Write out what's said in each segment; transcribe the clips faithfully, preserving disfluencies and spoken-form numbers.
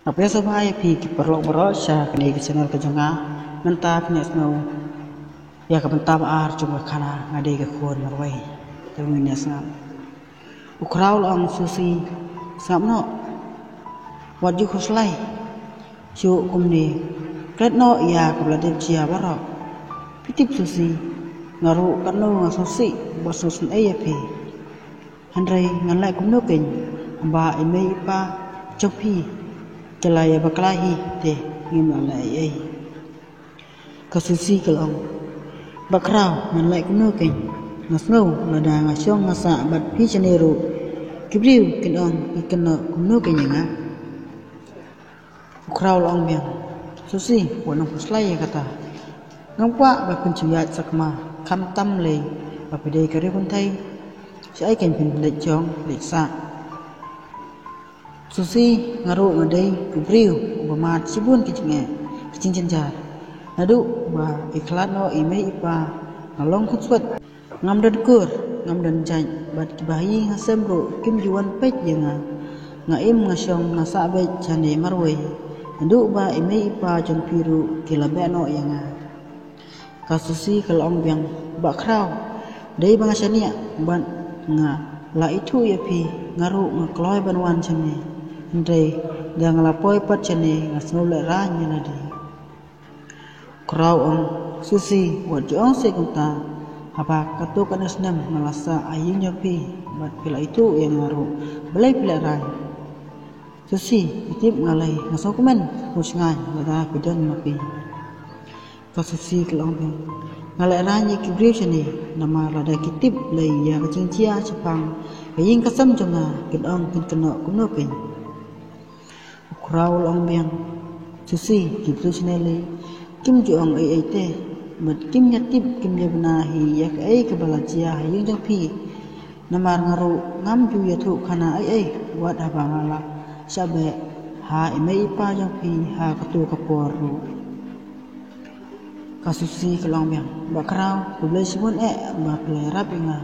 Nga pdiang sngewbha ïa phi ki paralok baroh sha kane ka channel ka jong nga. Mynta phin ïa sngap ïa ka bynta ba ar jong ka khana Nga dei ka khun marwei. Te ngin ïa sngap. U Khraw u la ong, Susi, sngap noh, wat ju khuslai shuh kumne. Klet noh ïa kaba la dep jia baroh. Phi tip Susi, nga ruh katno nga sngewsih bad sngewsynei ïa phi. Hynrei ngan leh kumno keiñ haba i mei i pa jong phi ki la ïa bakla hi, te ngim lah leh ei ei. Ka Susi ka la ong, Bah Khraw, ngan leh kumno keiñ? Nga sngew lada nga shong nga sah bad phi shane ruh, ki briew kin ong ki kynnoh kumno keiñ ïa nga? U Khraw u la ong biang, Susi, wat nang khuslai ïa kata. Ngam kwah ba phin shu ïaid sakma, khamtam lei ba phi dei ka riewkynthei. Shaei keiñ phin leit shong leit sah? Susi, nga ruh nga dei u briew uba mad shibun ki jingeh, ki jingjynjar. Naduh ba i khlad noh i mei i pa, nga long khunswet. Ngam don kur, ngam don jait, bad kiba ha ïing ha sem ruh kim ju wan peit ïa nga. Nga im nga shong nga sah beit shane marwei, naduh ba i mei i pa jong phi ruh ki la beh noh ïa nga. Ka Susi ka la ong biang, Bah Khraw, dei ba nga shaniah bad nga la ithuh ïa phi, nga ruh nga kloi ban wan shane. Hynrei da nga la poi pat shane nga sngew lehraiñ ïa lade. Khraw u ong, Susi, wat ju ong seh kumta. Haba katto katne snem nga la sah ha ïing jong phi bad phi la ithuh ïa nga ruh, balei phi lehraiñ? Susi, phi tip nga lei, nga sngewkmen, nga sngewsngaiñ lada phi don ma phi. Ka Susi ka la ong biang, nga lehraiñ ïa ki briew shane, namar lada ki tip lei ïa ka jingjia shaphang ka ïing ka sem jong nga, kin ong kin kynnoh kumno keiñ? U Khraw u la ong biang, Susi, ki briew shane lei kim ju ong ei ei te, bad kim ïa tip kim ïa bna hi ïa kaei kaba la jia ha ïing jong phi. Namar nga ruh ngam ju ïathuh khana ei ei wat haba nga la shah beh ha i mei i pa jong phi ha kato ka por ruh. Ka Susi ka la ong biang, Bah Khraw, khublei shibun eh ba phi la ïarap ïa nga.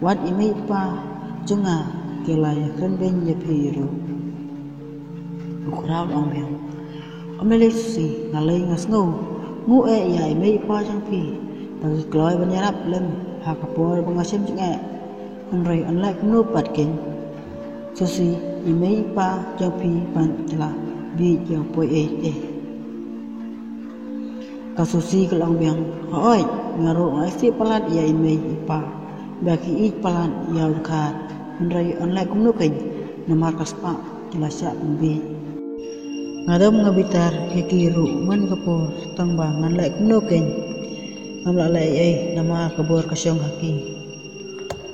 Wat i mei i pa jong nga ki la ïakren beiñ ïa phi ruh. U Khraw u la ong biang, ym lei lei Susi, nga lei nga sngew nguh eh ïa i mei i pa jong phi ba ki kloi ban ïarap lem ha ka por ba nga shem jingeh. Hynrei yn leh kumno pat keiñ? Susi, i mei i pa jong phi pat ki la bieit ïa u poi ei te. Ka Susi ka la ong biang, hooid, nga ruh nga isih palat ïa i mei i pa ba ki ïeit palat ïa u dkhar. Hynrei yn leh kumno keiñ, namar ka spah ki la shah pynbieit. Nga dom nga bitar ïa ki ruh man ka por, tang ba ngan leh kumno keiñ? Ngam lah leh ei ei namar ka bor ka shong ha ki.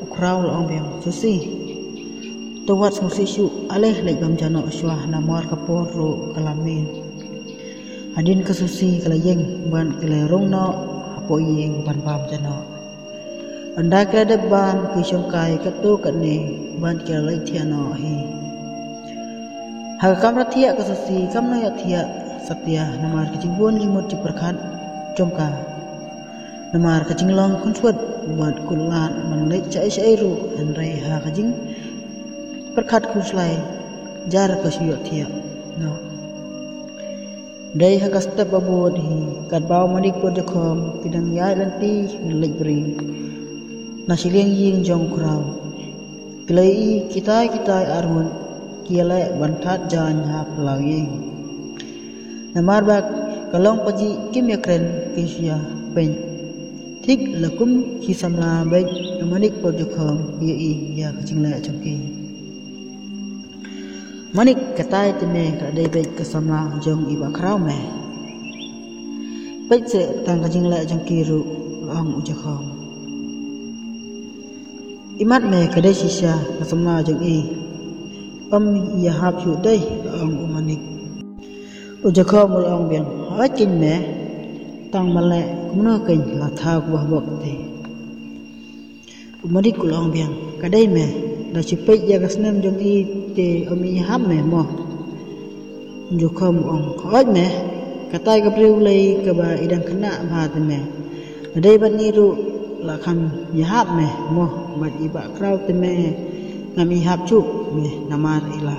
U Khraw u la ong biang, Susi, to wat sngewsih shuh, ale leit bam ja noh shuwa namar ka por ruh ka la miet. Hadien ka Susi ka la ïeng bad ki la rung noh hapoh ïing ban bam ja noh. Ynda ki la dep bam ki shongkai katto katne bad ki la leit thiah noh hi. Ha ka kamra thiah ka Susi kam nang ïa thiah satia namar ka jingbun jingmut jingpyrkhat jong ka. Namar ka jinglong khunswet bad kut lad ban leit shaei shaei ruh, hynrei ha ka jingpyrkhat khuslai jar ka shu ïoh thiah noh. Dei ha ka step ba bud hi katba u Manik Pyrjakhom ki dang ïaid lynti leit bri na shiliang ïing jong u Khraw. Ki la ïohi kitai kitai arngut ki ïaleh ban thad jaiñ ha phyllaw ïing. Namar ba ka long pajih kim ïakren ki shu ïa peit. Thik la kum shi samla beit u Manik Pyrjakhom ïohi ïa ka jingleh jong ki. Manik, katai te me ka dei beit ka samla jong i Bah Khraw me. Peit seh tang ka jingleh jong ki ruh, la ong u Jakhom. Imat me ka dei shisha ka samla jong i. Ym ïahap shuh dei, la ong u Manik. U Jakhom u la ong biang, hooid keiñ me. Tang ma leh kumno keiñ la thaw ka bah bok te. U Manik u la ong biang, ka dei me, da shu peit ïa ka snem jong i te ym i hap me mo. U Jakhom u ong, hooid me, katai ka briew lei kaba i dang khynnah bha te me. Lada dei bad ngi ruh la kham ïahap me mo, bad i Bah Khraw te me ngam i hap shuh me namar i la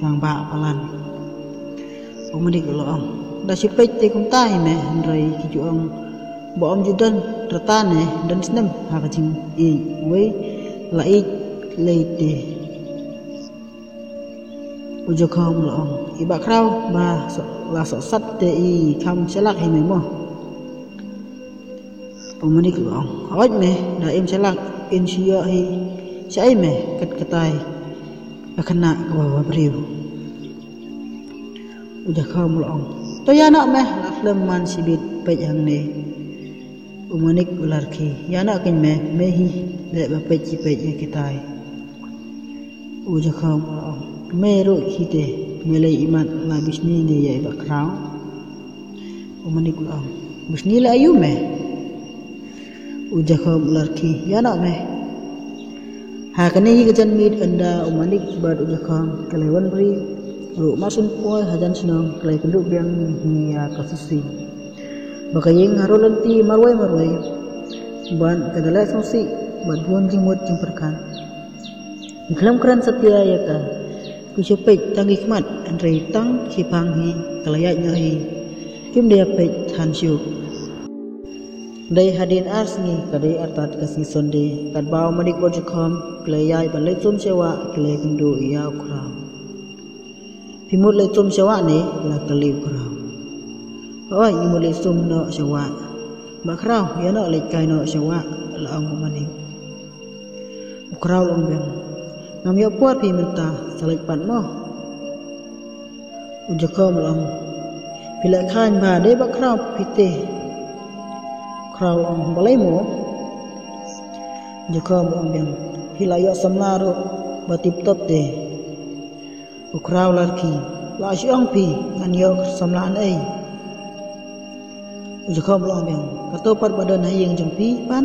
rangbah palat. U Manik u la ong, da shu peit te kumta hi me, hynrei ki ju ong ba ym ju don rta ne don snem ha ka jingïeit, wei la ïeit lei te. U Jakhom u la ong, i Bah Khraw ba la sohsat te i kham shalak hi me mo. U Manik u la ong, hooid me, da im shalak in shu ïoh hi shaei me kat katai ka khynnah kaba briew. U Jakhom u la ong, to ïa noh me, la khlem man shibit peit hangne. U Manik u la rkhie, ïa noh kein me, me hi leh ba peit shi peit ïa kitai. U Jakhom u la ong, me ruh hi te, me lei imat la bishni ne ïa i Bah Khraw. U Manik u la ong, bishni la aïu me? U Jakhom u la rkhie, ïa noh me. Ha kane hi ka janmiet ynda u Manik bad u Jakhom ki la wan briew ruh, mar shu poi hajan shnong ki la kynduh biang hi ïa ka Susi. Ba ka ïeng harud lynti marwei marwei bad ka da leh sngewsih bad bun jingmut jingpyrkhat. Ki khlem kren satia ïa ka. Ki shu peit tang ki khmat, hynrei tang ki phang hi ka la ïaid noh hi. Kim dei ïa peit than shuh. Dei hadien ar sngi, ka dei artat ka sngi Sunday, katba u Manik bad u Jakhom ki la ïaid ban leit sum sha wah, ki la kynduh ïa u Khraw. Phi mut leit sum sha wah ne? La kylli u Khraw. Hooid, ngi mut leit sum noh sha wah. Bah Khraw, ïa noh leit kai noh sha wah, la ong u Manik. U Khraw u la ong biang, ngam ïoh por phi mynta, sa leit pat mo. U Jakhom u la ong, phi la kheiñ ba dei Bah Khraw phi te. U Khraw u la ong, balei mo? U Jakhom u la ong biang, phi la ïoh samla ruh ba tip top te. U Khraw u la rkhie, la shu ong phi ngan ïoh samla ei? U Jakhom u la ong biang, kato pat ba don ha ïing jong phi pat?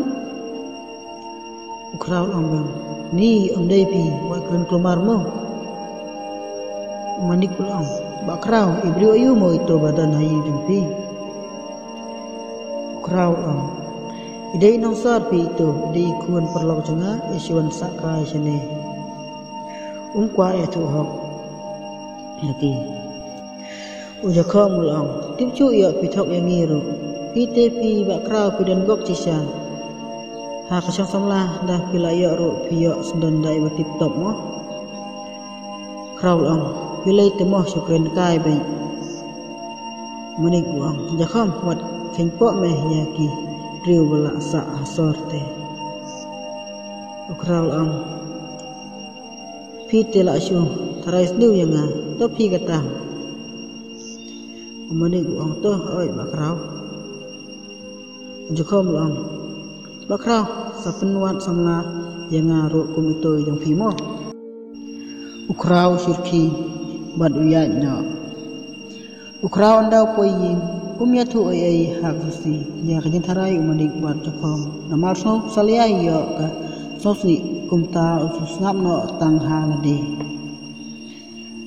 U Khraw u la ong biang, ni, ym dei phi, wat kren kulmar mo. U Manik u la ong, Bah Khraw, i briew aïu mo ito ba don ha ïing jong phi? U Khraw u la ong, i dei i nongsor phi ito, i dei i khun paralok jong nga, i shu wan sah kai shane. Um kwah ïathuh hok ïa ki. U Jakhom u la ong, tip shuh ïoh phi thok ïa ngi ruh. Phi te phi Bah Khraw phi don bok shisha. Ha ka shong samla da phi la ïoh ruh phi ïoh sdang da i ba tip top mo. Khraw u la ong, phi lei te mo, shu kren kai beit. Manik u la ong, Jakhom, wat kheiñ poh me ïa ki briew ba la sah ha sor te. U Khraw u la ong, phi te la shu tharai sniew ïa nga, to phi kata. U Manik u la ong, to, hooid Bah Khraw. U Jakhom u la ong, Bah Khraw, sa pynwad samla ïa nga ruh kum ito i jong phi mo. U Khraw u shu rkhie bad u ïaid noh. U Khraw ynda u poi ïing, um ïathuh ei ei ha ka Susi ïa ka jingtharai u Manik bad u Jakhom. Namar sngew salia ïoh ka sngewsih, kumta u shu sngap noh tang ha lade.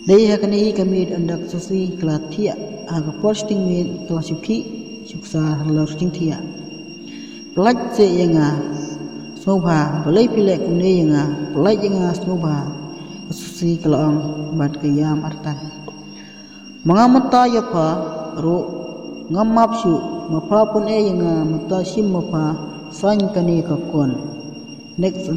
Dei ha kane hi ka miet ynda ka Susi ka la thiah, ha ka por shiteng miet ka la shu khih shu ksar halor ka jingthiah. Pyllait seh ïa nga sngewbha, balei phi leh kumne ïa nga, pyllait ïa nga sngewbha, ka Susi ka la ong bad ka ïam artat. Ma nga mynta ïa pha ruh ngam map shuh, ma pha pyneh ïa nga mynta shim ma pha, saiñ kane ka khun. Next.